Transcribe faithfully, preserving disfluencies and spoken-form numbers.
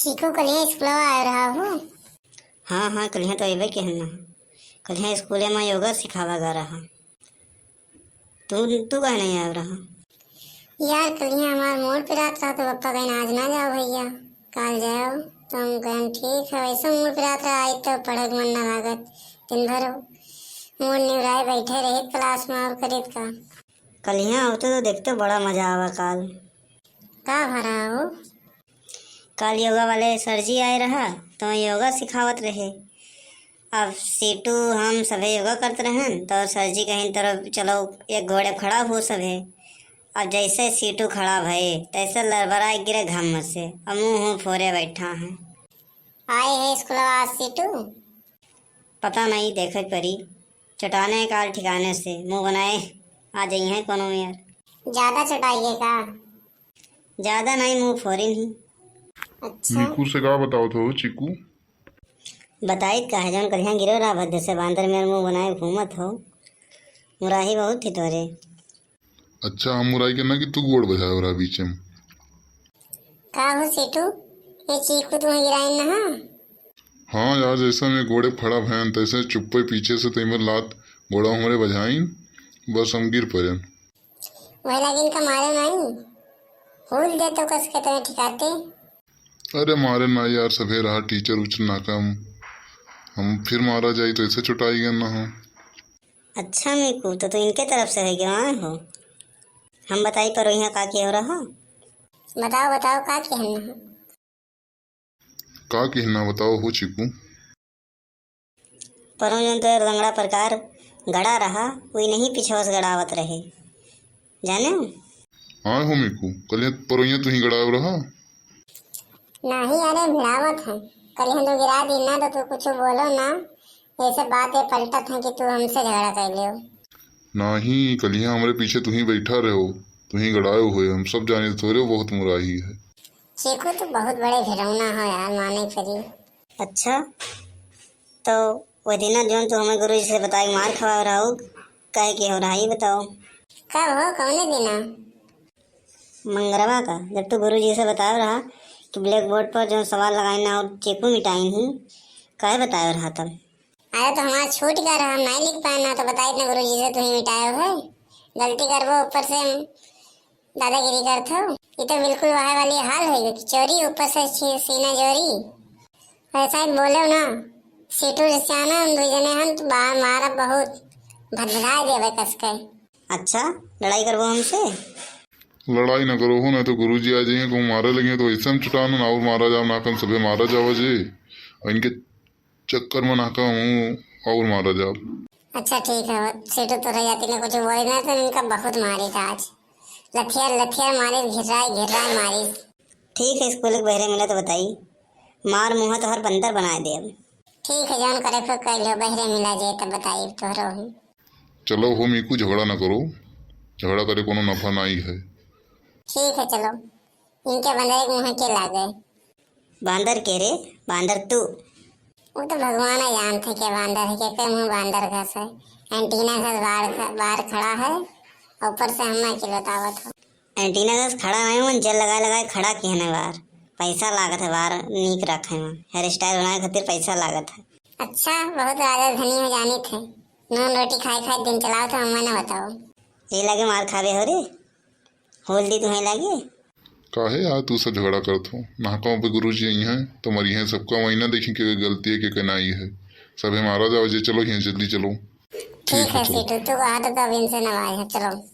चीकू, कलिया स्कूलवा आए रहा हो? हाँ, हाँ, कलिया तो अइबे किहन ना। कलिया स्कूले में योगा सिखावा गा रहा। तू, तू काहे नहीं आए रहा? यार, कलिया हमार मूड पिरात रहा तो पप्पा कहिन आज ना जाओ भैया, काल जाओ। तो हम कहेन ठीक है, वैसे मूड पिरात रहा, आई तो पढ़े के मन ना लागत। दिन भर मूड निवराए बैठे रहित क्लास में, और करित का। कलिया होते तो देखते बड़ा मजा आवा काल। का भरा हो? काल योगा वाले सर जी आए रहा, तो योगा सिखावत रहे। अब सीटू हम सभे योगा करत रहन, तो सर जी कहिन, "तोरो चलो एक गोड़े खड़ा हो सभे।" अब जैसे सीटू खड़ा भए, तैसे लड़बड़ा गिरे घाम से, अब मुँह फोरे बैठा है। आए है स्कूलवा आज सीटू? पता नहीं, देखे परी। चटाने काल ठिकाने से, मुँह बनाए आ जाई हैं कोनो यार। ज्यादा चटाई है का? ज्यादा नहीं, मुँह फोरिन ही। अच्छा। चीकू से का बतावत हो, चीकू? बताइत का है, जौन कलिया गिरो रहा भद्दे से, बांदर में मुँह बनाए घूमत हो। मुराही बहुत थी तोरे। अच्छा, हम मुराई के ना कि तू गोड़ बजाए रहा बीच में। का हो सीटू, ये चीकू तुम्हें गिराइन ना? हाँ यार, जैसे मैं गोड़े खड़ा भयन, तैसे चुप्पे पीछे से तैमर लात गोड़ा हमरे बजाइन, बस हम गिर पड़ेन। वही लगिन का मारे नहीं, हुल दे तो कस के तैं ठिकाते। अरे मारे ना यार, सभे रहा टीचर उचर नाकम, हम फिर मारा जाई तो ऐसे चुटाई गए ना हो। अच्छा मीकू, तो तू इनके तरफ से है कि वहाँ हो? हम बताई परो यहाँ का के हो रहा? बताओ, बताओ, का के है ना? का के है ना बताओ हो चीकू? परो जौन तो लंगड़ा प्रकार गड़ा रहा, वही नहीं पिछवा से गड़ावत रहे, जाने हो? हाँ हो मीकू, कल ये परोइया तू ही गड़ाव रहा। नहीं, अरे भिड़ावत है, कल हम तो गिरा दी ना, तो तू कुछ बोलो ना, ऐसे बात ये पलटत है कि तू हमसे झगड़ा कर लियो। नहीं, कलिया हमरे पीछे तू ही बैठा रहो, तू ही गड़ायो हुए, हम सब जाने तोरे बहुत मुराही है। चीकू तो बहुत बड़े भिड़ौना हो यार, माने करी। अच्छा, तो वह दिना जौन तू हमें गुरुजी से बताए मार खवाओ रहा हो, काहे के हो रहा, ये बताओ। कब हो, कौने दिना? मंगरवा का, जब तू गुरुजी से बताओ रहा कि blackboard पर जौन सवाल लगाइन ना और चीकू मिटाइन ही, काहे बताओ रहा तब? अरे तो हमार छूट गया रहा, हम नहीं लिख पाए ना, तो बताई इतना गुरुजी से तू ही मिटाए हो। गलती करबो ऊपर से दादागिरी करत हो। ये तो बिल्कुल वह वाली हाल है कि चोरी ऊपर से छी-, सीना जोरी। ऐसा ही बोले ना, सीटू से आना हम दो जने हम तो बा-, मारा बहुत भदभदाए देवे कस के। अच्छा, लड़ाई करबो हमसे? लड़ाई ना करो हो, नहीं तो गुरुजी आ जाइए, कहूँ मारे लगे तो ऐसे हम चुटान और मारा जाओ, नाकन सभे मारा जाओ जी। और इनके चक्कर में नाका हूँ और मारा जाओ। अच्छा ठीक है, सीटू तो रह जाती ना, कुछ बोले ना तो इनका बहुत मारी था आज। लथियर लथियर मारी, घिर्राए घिर्राए मारी। ठीक है, स्कूल के बहरे मिला तो बताई, मार मुँह तो हर बंदर बनाए दे अब। ठीक है, जौन करे फिर कर लियो, बहरे मिला जे तब बताई तोहरो ही। चलो हो मीकू, झगड़ा ना करो, झगड़ा करे कोनो नफा नाई है। ठीक है, चलो, इनके बंदर के मुँह के लागे। बांदर के रे, बांदर तू। वो तो भगवान ही जानत है के बांदर है, के, के मुँह बांदर घस है। एंटीना घस बाहर ख-, बाहर खड़ा है, ऊपर से हम ना के बतावत हो। एंटीना घस खड़ा नहीं, मन जेल लगाए लगाए खड़ा किहन है बाहर। पैसा लागत है बाहर नीक रखे में, hair style बनाए खातिर पैसा लागत है। अच्छा, बहुत राजा धनी हो जानित है, नून रोटी खाए खाए दिन चलाओ तो हमें ना बताओ। ये लगे मार खावे हो रे, होल दी तुम्हें लगे। काहे यार तू सब झगड़ा करत हो? नहका पे गुरुजी आई हैं, तो मरी हैं सबका, वही ना देखी के गलती है, के, के नाई है। सभे मारा जाओ जे, चलो यहाँ जल्दी चलो। ठीक है, चलो। सीटू, तू कहा तो कब इनसे नवाए है, चलो।